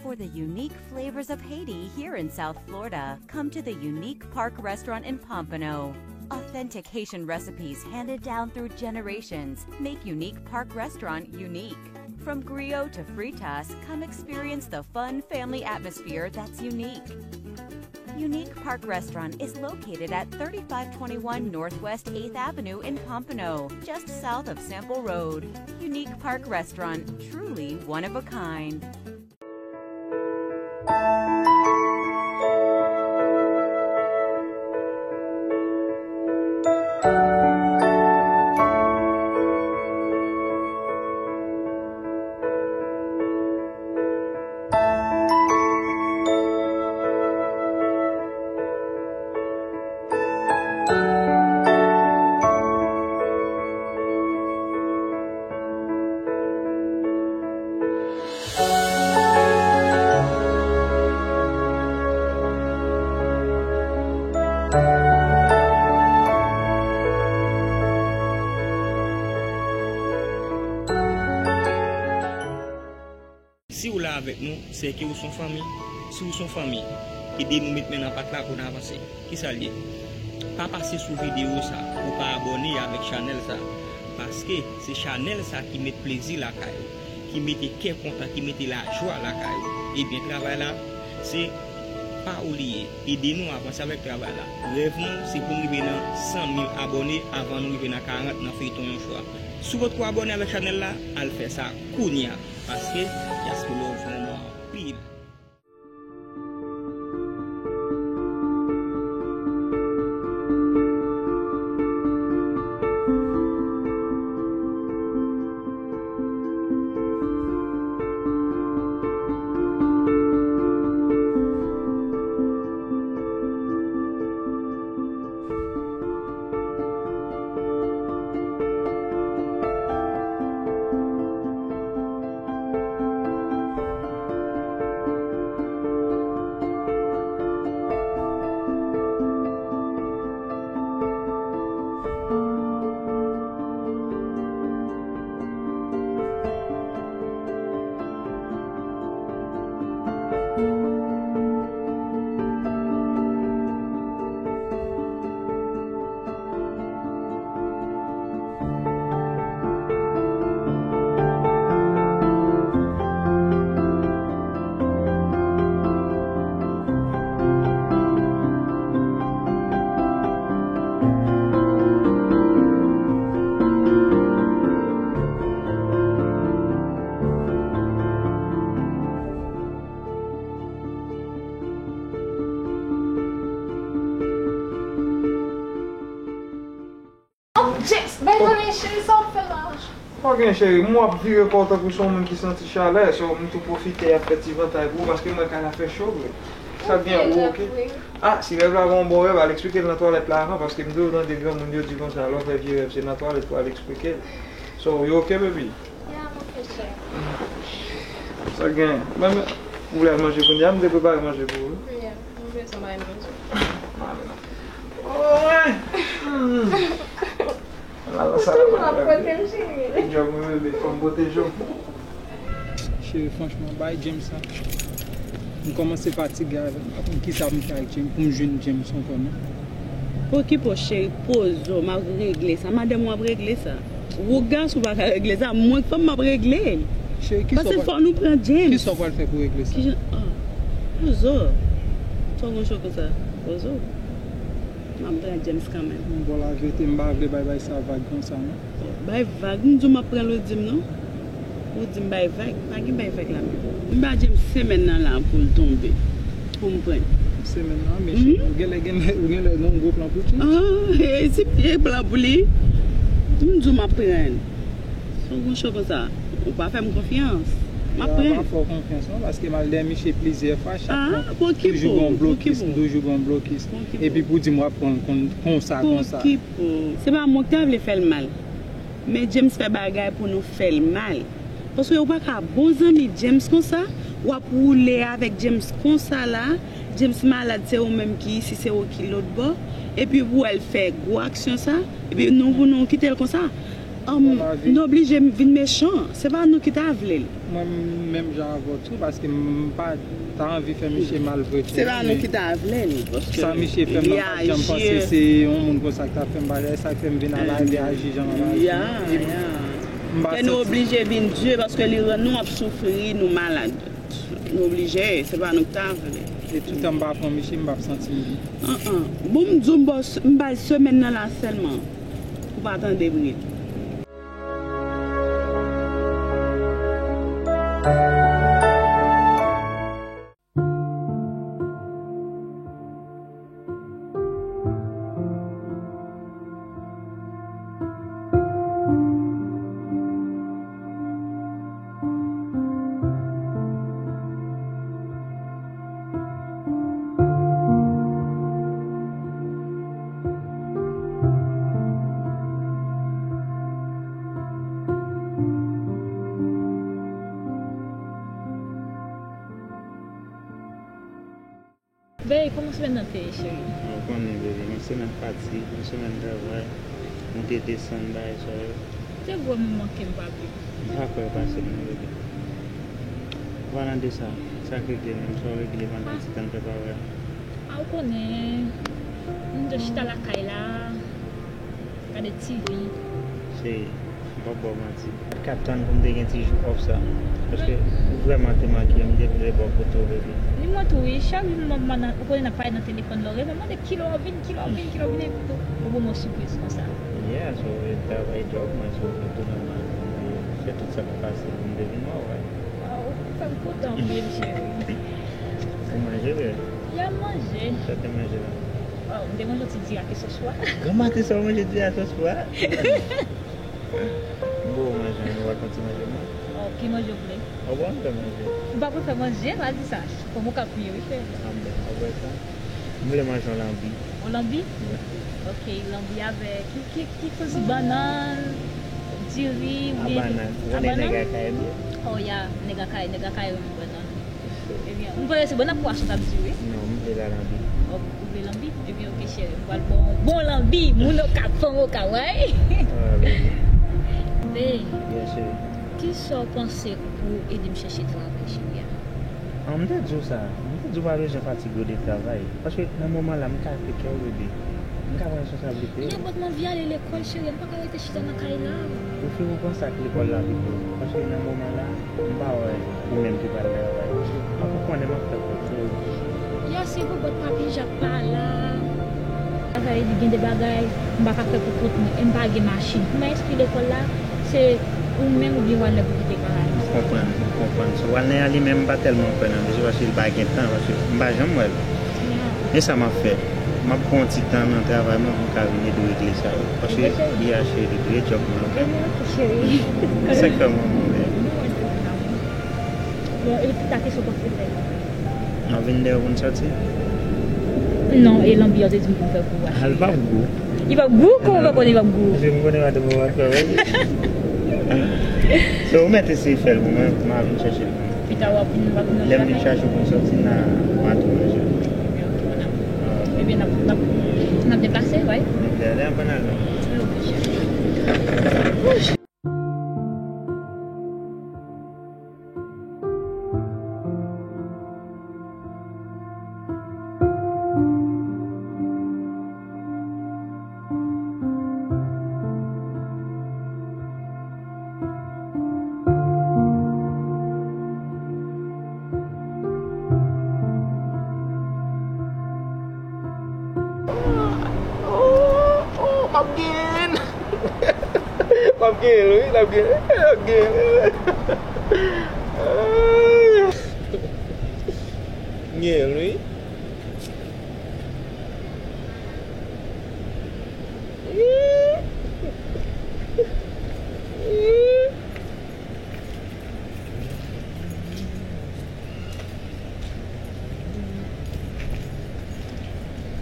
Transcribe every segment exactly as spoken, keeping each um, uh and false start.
For the unique flavors of Haiti here in South Florida, come to the Unique Park Restaurant in Pompano. Authentic Haitian recipes handed down through generations make Unique Park Restaurant unique. From griot to fritas, come experience the fun family atmosphere that's unique. Unique Park Restaurant is located at thirty-five twenty-one Northwest eighth Avenue in Pompano, just south of Sample Road. Unique Park Restaurant, truly one of a kind. Si w la avèk nou, sèke w s on fanmi. Si w s on fanmi, ede nou met men nan pat la pou n avanse. Kisa l ye? Pa pase sou videyo sa pou w pa abòne avèk chanèl sa, paske se chanèl sa ki met plezi lakay ou, ki mete kè kontan, ki mete lajwa lakay ou. Ebyen, travay la, se pa ou li ye. Ede nou avanse avèk travay la. Rèv nou, se pou n rive nan san mil abòne avan nou rive nan karant nan feyton yon fwa. Si w potko abòne avèk chanèl la, al fè sa kounye a. Paske dyaspora w jwenn nou anpil. James, bay konnen cheri, sa w ap fè la? Pa gen cheri, m w ap vire kò w tankou se yon moun ki santi chalè, so m tou pwofite ap fè ti vantay pou ou, paske m wè kay la fè cho vre. Sa k gen, ou oke? Ah, si rèv la pa yon bon rèv, al eksplike l nan twalèt la avan, paske m toujou tande granmoun yo di konsa, lè w fè vye rèv, se nan twalèt pou al eksplike l. So, you oke, baby? Yeah, I'm okay, chef. Sa gen. Men, men, ou vle al manje kounye a? M te prepare manje pou ou. Yeah, mwen bezwen bay manje. Mami. Oy! Hmm. La, la, sa la, la, la. Pote m, cheri. Djòb mwen, bebe, fò m pwoteje w. Cheri, franchman, bay James sa. M kòmanse fatige avè l. M pa konn kisa pou m fè ak James, pou m jwenn James ankò, non. Okipe w, cheri, poze w, m ap regle sa. Madanm ou ap regle sa. Ou gason pa ka regle sa, mwen k fanm m ap regle l. Cheri, kisa w pral, pase fò nou pran James. Kisa w pral fè pou regle sa? Kijan, ah, poze w. Fò gon cho konsa. Poze w. M ap pran James kanmenm. Bon, laverite, m pa vle bay bagay sa vag konsa, non. Bay vag, m di w m ap pran l, ou di m non. Ou di m bay vag, pa gen bay vag la menm. M ba James semèn nan la pou l tonbe, pou m pran l. Semèn nan, men cheri, ou genlè, genlè, ou genlè gen yon gwo plan pou James. Ah, e si gen plan pou li, m di w m ap pran l. Se yon gwo cho konsa. Ou pa fè m konfyans. M ap pran l. Pa fè w konfyans non, paske m al dèyè misye plizyè fwa, chak fwa toujou gen yon blokis, toujou gen yon blokis. Epi pou di m w ap pran l konn, konsa, konsa. Se pa mwen ki ta vle fè l mal. Men James fè bagay pou nou fè l mal. Paske ou pa ka bon zanmi James konsa, w ap woule avèk James konsa la. James malad, se ou menm ki isi, se ou ki lòt bò. Epi pou w al fè gwo aksyon sa, epi nou, pou nou kite l konsa. Ann, nou oblije vin mechan. Se pa nou ki ta vle l. Mwen menm jan avè w tou, paske m pa ta anvi fè misye mal vre tou. Se pa nou ki ta vle l, paske sa misye fè m, mwen pa t janm panse se yon moun konsa k ta fè m bagay, sa k fè m vin al aji jan m al aji. Fè nou oblije vin di, paske li rann nou ap soufri, nou malad. Nou oblije, se pa nou k ta vle. E toutan m pa pran misye, m p ap santi m byen. An, an. Bon, m di w, m ba w s-, m ba l semèn nan la sèlman. Ou pa tande bri l. Bey, kòman semèn nan te ye, cheri? Ou konnen, bebe, yon semèn fatig, yon semèn travay, moute desann, bagay sa yo. Se vrèman manke m, papi. M pa kwè w pase non, bebe. Palan de sa, sa k regle menm, sa w regle pandan ti tan m te pa wè a? A, ou konnen, m te chita lakay la. Gade T V. Cheri, m p ap ba w manti. M t ka tann pou m te gen ti jou off sa. Paske ou vrèman te manke m, m te vle ba w kote w rete. Ni mwen tou wi, chak jou m ap, ou konnen n ap pale nan telefòn la, ou rele m mande kilè w ap vin, kilè w ap vin, kilè w ap vin, epi tou ou ban mwen sipriz konsa. Yeah, so, e travay djòb mwen, so, e tou nòmal. Se tout sa k pase pou m te vin wè w, wi. Waw, ou fè m kontan anpil, cheri. Ou manje, bebe? Ya, manje. Sa w te manje la? Oh, m te manje yon ti diri ak sòs pwa. Granmati sa w manje diri ak sòs pwa? Bon, manje, nou va kontinye manje, non? Oh, ki manje w vle? Ou bon, m fè manje. Ou pa prefere manje? Pa di sa. Fò m ka priye, wi, cheri. Amen. Ou wè sa? M vle manje yon lanbi. Yon lanbi? Wi. Ok, lanbi avèk ki, ki, ki kozi bannann, diri, oubyen... A bannann. Ou konnen nèg Akayè m ye? Oh, ya, nèg Akayè, nèg Akayè renmen bannann. Ebyen, m panse se bannann pwason k ap di wi. Non, m vle la lanbi. Oh, ou vle lanbi? Ebyen, ok, cheri, m pral ba w bon lanbi. Moun Okap, fanm Okap, wi. Ah, bebe. Bey, yes, cheri. Kisa w panse pou ede m chèche travay, cheri a? Ah, m te di w sa. M te di w pa bezwen fatige w de travay. Paske nan moman la, m ka fè kè w rete. M ka pran responsablite yo. Yo, but m anvi ale lekòl, cheri. M pa ka rete chita nan kay la. Ou fin repanse ak lekòl la pito. Paske nan moman la, m pa wè ou menm ki pral travay. Paske m ap konnen m ap fè pou ou. Ya, se vre, but papi Jak pa la. Sa vle di gen de bagay m pa ka fè pou kont mwen. E m pa gen machin. Pou mwen enskri lekòl la, se ou menm oubyen Walner pou kite kay la. M konprann, m konprann. So, Walner a li menm, m pa tèlman kwè nan misye paske li pa gen tan, paske m pa janm wè l. Men sa m ap fè, m ap pran yon ti tan nan travay mwen pou m ka vin ede w regle sa yo. Paske li achte de dwe djòb mwen, ok? Sa k fè mwen move. Bon, e ta kesyon pou fè. Nan vennde w pou n sòti? Non, e lanbi an te di m pou m fè pou ou a. A, li p ap gou. Li p ap gou? Kòman w fè konnen li p ap gou? Paske m konnen madanm mwen ap fè wè. So, ou mèt eseye fè l pou mwen, m a vin chèche l pou ou. Pita w ap vin, w ap vin nan travay. Lè m vin chache w pou n sòti, n a, m a tou manje. Ebyen, n ap, n ap, n ap deplase, wi. Lè, lè, ann al non. Wi, ok, cheri. Oh, oh, oh, m ap genyen l. M ap genyen l, wi, l ap genyen l, l ap genyen l. M genyen l, wi.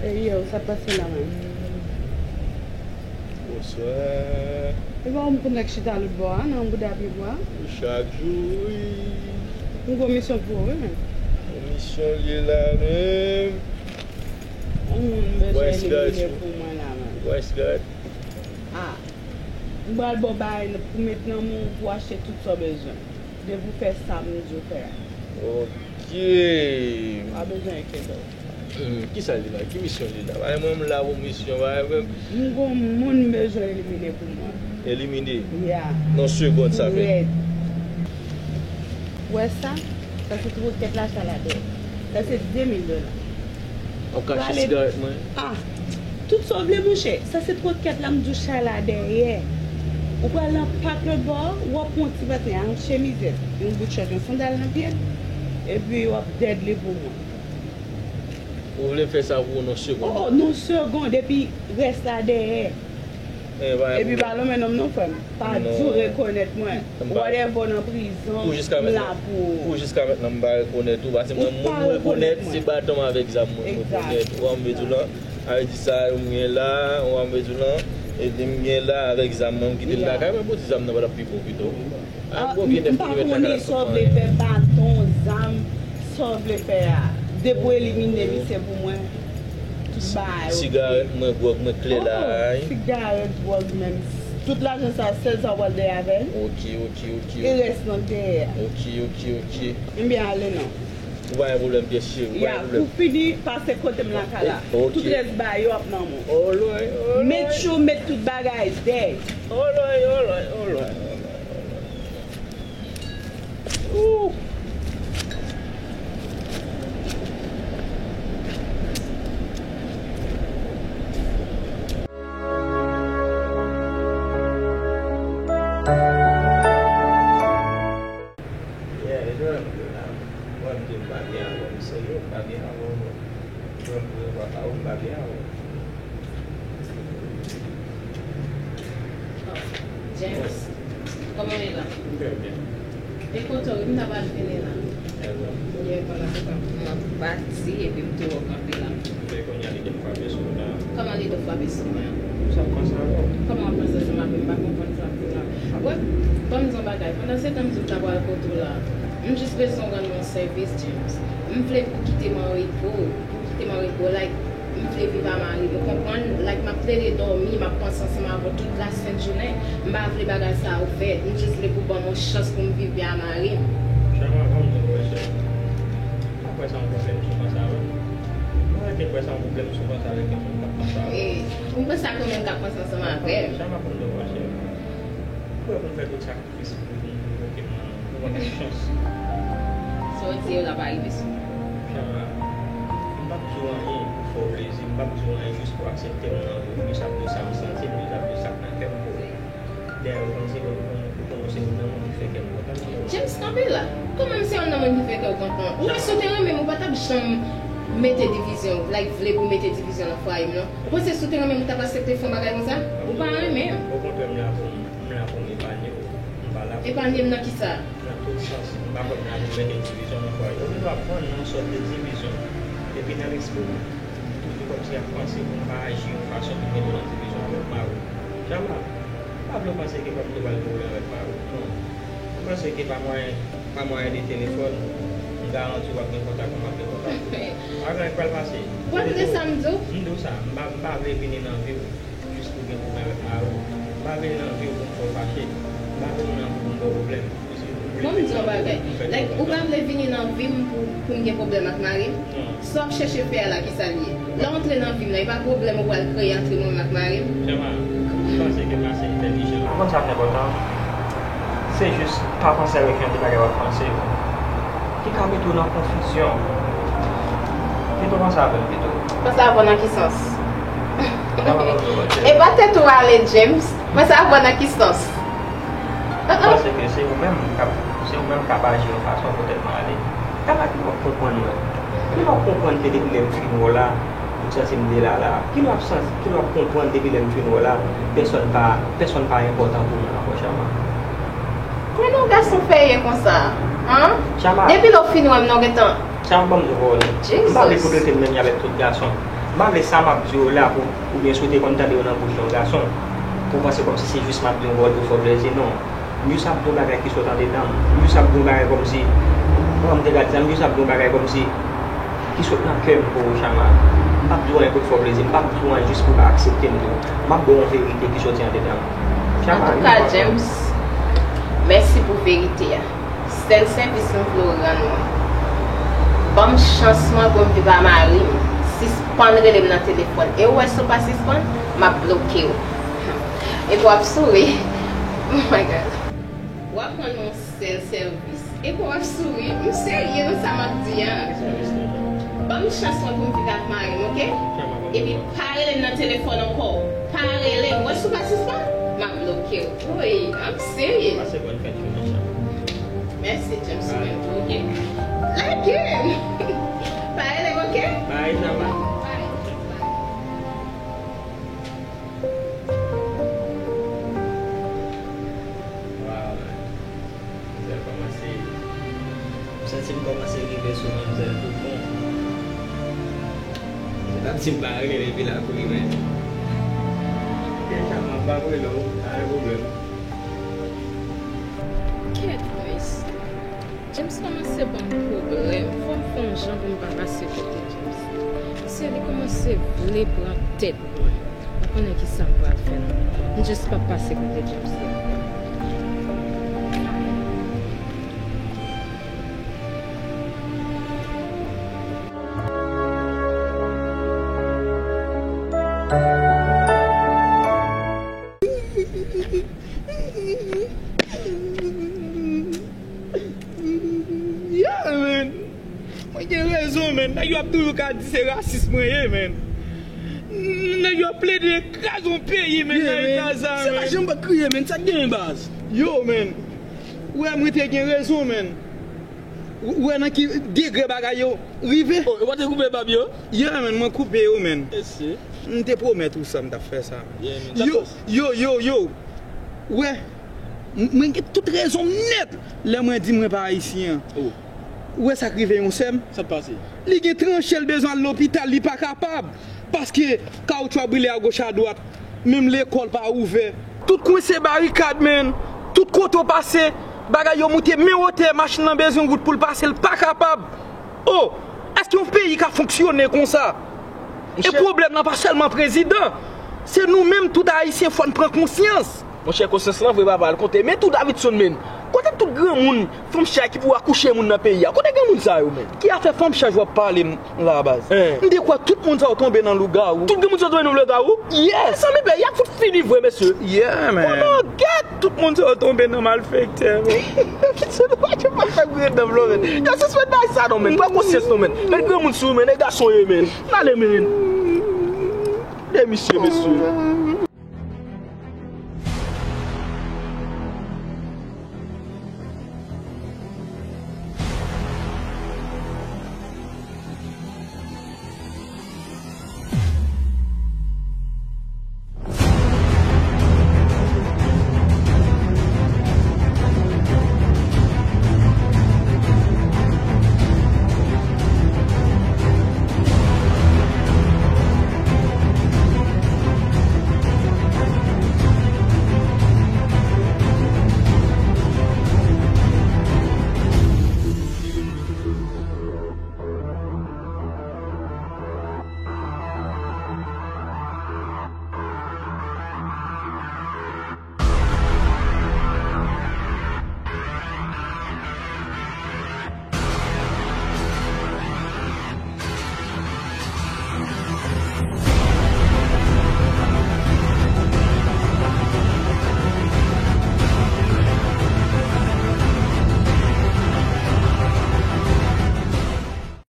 Ey, yo, sa k pase la menm? Bonswa. E pa ou m konn nèg chita lòt bò a, nan bouda pye bwa? Chak jou, wi. M gon misyon pou ou, wi, menm. Yon misyon l ye la, menm. Yon moun bezwen elimine pou mwen la, menm. Why Scott? Ah. M pral ba w bagay pou met nan men w pou w achte tout sa w bezwen. Depi w fè sa m di w fè a. Ok. Pa bezwen enkyete w. Hmm, kisa li la? Ki misyon li la? Bay mwen, m la pou misyon, bay mwen. M gon moun m bezwen elimine pou mwen. Elimine? Yeah. Nan segonn sa fèt. Rèd. Ou wè sa? Sa se twokèt la, sa la dèyè. Sa se de mil dola. W ap kache sigarèt mwen? Ah, tout sa w vle, monchè. Sa se twokèt la, m di w, chay la dèyè. Ou pral nan pak lòt bò, w ap pran ti patnè a, yon chemizèt, yon bout chòt, yon sandal nan pye l, epi w ap dèd li pou mwen. Ou vle fè sa pou yon segonn? Oh, yon segonn, epi rès la dèyè. Epi pa lonmen non m non, frè m. Pa di w rekonèt mwen. Whatever, nan prizon, m la pou ou. Pou jiska mentnan m pa rekonèt ou, paske mwen, moun m rekonèt, se baton m avèk zam mwen m rekonèt. Ou wè m vle di w lan? Sa vle di sa m gen la, ou wè m vle di w lan? E m gen la avèk zam mwen, m kite l lakay mwen pou di zam nan pa t ap pi bon pito. Ah, m pa konnen sa w vle fè, baton, zam, sa w vle fè a. Depi w elimine li, se pou mwen. Tout bagay, ok. Sigarèt mwen, gwòg mwen klè la. Oh, sigarèt, gwòg menm. Tout lajan sa, sèl sa w pral dèyè avè l. Ok, ok, ok. E rès nan dèyè. Ok, ok, ok. Ebyen, ale non. Ou pa gen pwoblèm, pyès cheri, ou pa gen pwoblèm. Ya, pou fini, pase kote m lakay la. Ok. Tout rès bagay yo ap nan men w. Alright, alright. Make sure, met tout bagay, dèyè. Alright, alright, alright, alright. Ooh. Yeah, e jwenn mwen la. Mwen, m di m pa byen avè w, m serye, m pa byen avè w non. Jwenn mwen, papa, ou m pa byen avè w. James, kòman w ye la? Trè byen. E kote w ye? M ta pral vini la. Yè, pandan se tan, m ap pati epi m tou wè w kanpe la. Kounye a li te frape sou mwen. Kòman li te frape sou mwen? Sa w panse avè w? Kòman w ap panse ansanm avè m? M pa konprann sa w ap di la. Wè, ban m di yon bagay. Pandan se tan m di w m ta pral kote w la, m jis bezwen w rann mwen yon sèvis, James. M vle pou w kite m an repo, pou w kite m an repo, like, m vle viv a mari m. Ou konprann? Like, m ap plede dòmi, m ap panse ansanm avè w tout la sent jounen. M pa vle bagay sa yo fèt. M jis vle pou w ban m yon chans pou m viv byen a mari m. Chama, ban m di w yon bagay. M pa kwè sa yon pwoblèm si w panse avè m. Mwen rete kwè sa yon pwoblèm si w panse avèk yon moun k ap panse avè w. E, ou panse ak yon moun k ap panse ansanm avè m? Chama, ban m di w yon bagay, cheri. M prè pou m fè tout sakrifis pou vin pou ke mwen, pou mwen gen chans. Sa w di yo la pa rive sou mwen. Chama, m p ap di w anyen pou fè w plezi, m p ap di w anyen jis pou aksepte m nan vi w, jis ap di w sa m santi, jis ap di w sa k nan kè m pou ou. Dèyè, ou panse ke ou, ou, ou se youn nan moun ki fè kè m kontan? James, kanpe la. Kòman m se youn nan moun ki fè kè w kontan? Ou wè, si w te renmen m, ou pa t ap janm mete divizyon, like, vle pou mete divizyon nan fwaye m, non. Ou panse si w te renmen m, ou t ap aksepte fè yon bagay konsa? Ou pa renmen m. Okontrè, m la pou m, m la pou m epanye w. M pa la pou m. Epanye m nan kisa? Nan tout sans. M pa kwè m la pou m mete divizyon nan fwaye. Ou gen dwa pran nan yon sòt de divizyon. Epi nan lespri m, m toujou kòmsi ap panse pou m pa aji yon fason pou m mete w nan divizyon avèk mari w. Chama, m pa vle w panse ke m ap tou bay pwoblèm avèk mari w. Non. M panse ke pa mwayen, pa mwayen de telefòn, m garanti w ap gen kontak, m ap gen kontak. Pa gen anyen k pral pase. W ap vle sa m di w? M di w sa, m pa, m pa vle vini nan vi w jis pou gen pwoblèm avèk mari w. M pa vle nan vi w pou m fè w fache. M pa vle nan vi w pou m ba w pwoblèm. Ban m di w yon bagay. Like, ou pa vle vini nan vi m pou, pou m gen pwoblèm ak mari m? Non. Sa w ap chèche fè a la, kisa l ye? Lè w antre nan vi m nan, e pa pwoblèm ou pral kreye antre mwen menm ak mari m? Chama, m panse ke m ase entèlijan. Ou konn sa k enpòtan? Se jis pa panse avèk jan de bagay w ap panse yo, ki ka mete w nan konfizyon. Pito panse avè m pito. Panse avè w nan ki sans? Chama, ban m di w yon bagay. E pa tèt ou ale, James. Panse avè w nan ki sans? Paske se ou menm k ap, se ou menm k ap aji yon fason pou tèt mwen ale. Chama, kilè w ap konprann mwen? Kilè w ap konprann ke depi lè m fin wè w la, m santi m delala? Kilè w ap santi, kilè w ap konprann depi lè m fin wè w la, pèsòn pa, pèsòn pa enpòtan pou mwen ankò, Chama? Kòman yon gason fè ye konsa? An? Chama. Depi lè w fin wè m nan, w gentan. Chama, ban m di w yon pawòl. Jesus. M pa vle pou w trete m menm jan avèk tout gason. M pa vle sa m ap di w la pou, oubyen si w te konn tande yo nan bouch yon gason, pou w panse kòmsi se jis m ap di yon pawòl pou fè w plezi, non. M jis ap di yon bagay ki sot andedan m. M jis ap di yon bagay kòmsi, kòman m te ka di sa, m jis ap di yon bagay kòmsi ki sot nan kè m pou ou, Chama. M p ap di w anyen pou t fè w plezi, m p ap di w anyen jis pou w ka aksepte m tou. M ap ba w yon verite ki soti andedan m. Antouka, James, mèsi pou verite a. Sèl sèvis m vle w rann mwen, ban m chans mwen pou m viv ak mari m. Sispann rele m nan telefòn. E w wè si w pa sispann, m ap bloke w. Epi w ap souri. Oh my God. W ap rann mwen yon sèl sèvis. Epi w ap souri. M serye nan sa m ap di a. Ban m chans mwen pou m viv ak mari m, oke? Epi pa rele m nan telefòn ankò. Pa rele m. Wè si w pa sispann, m ap bloke w. Wi, I'm serious. Pase bòn fèt yo, mon chè. Mèsi, James, mwen tou, oke? Like him! Pa rele m, oke? Bye, Shabba. Bye. Wow, man. Misye kòmanse, m santi m kòmanse rive sou manmzèl tout bon. Se pa si m pa rele l epi l ap ri, men. Deja, m ap ba w rele w, pa gen pwoblèm. Kèt, Grace. James kòmanse ban m pwoblèm. Fò m fè yon jan pou m pa pase kote James. Misye, li kòmanse vle pran tèt mwen. Ou konnen ki sa m pral fè non. M just p ap pase kote James la. Yeah, man. Mwen gen rezon, man. Nèg yo ap toujou ka di se rasis mwen ye, man. Nèg yo ap plede kraze yon peyi, man, nan eta sa, man. Se pa janm pa kriye, man. Sa k genyen, baz? Yo, man. Ou wè, mwen te gen rezon, man. Ou wè nan ki degre bagay yo rive? Oh, ou pa te koupe bab yo? Yeah, man, mwen koupe yo, man. Esi. M te pwomèt ou sa, m t ap fè sa. Yeah, man. Yo, yo, yo, yo. Ou wè, m- mwen gen tout rezon m nèt lè mwen di mwen pa ayisyen an. Oh. Ou wè sa k rive yon sè m? Sa k pase? Li gen tranche, l bezwen al lopital, li pa kapab. Paske kawotchou ap brile agoch adwat. Menm lekòl pa ouvè. Tout kwen se barikad, man. Tout kote w pase, bagay yo moute men wotè, machin nan bezwen wout pou l pase, l pa kapab. Oh, èske yon peyi ka fonksyone konsa? E pwoblèm nan pa sèlman prezidan. Se nou menm tout ayisyen, fò n pran konsyans. Monchè, konsyans lan vre papa, l konte. Men tou Davidson, men, kote tout granmoun, fanm chay ki pou akouche moun nan peyi a? Kote granmoun sa yo, men? Ki afè fanm chay w ap pale m la, baz? Hein. M te kwè tout moun sa yo tonbe nan lougawou. Tout granmoun sa yo tonbe nan lougawou? Yes. Mezanmi, peyi a fout fini vre, mesye. Yeah, man. Oh my God, tout moun sa yo tonbe nan malfektè, men. Pitit, nou pa janm pa fè grenn nan vlo, men. Yo sispann bay sa non, men. Pran konsyans non, men. Men granmoun sou, men, nèg gason ye, men. N ale, men. De misye, mesye.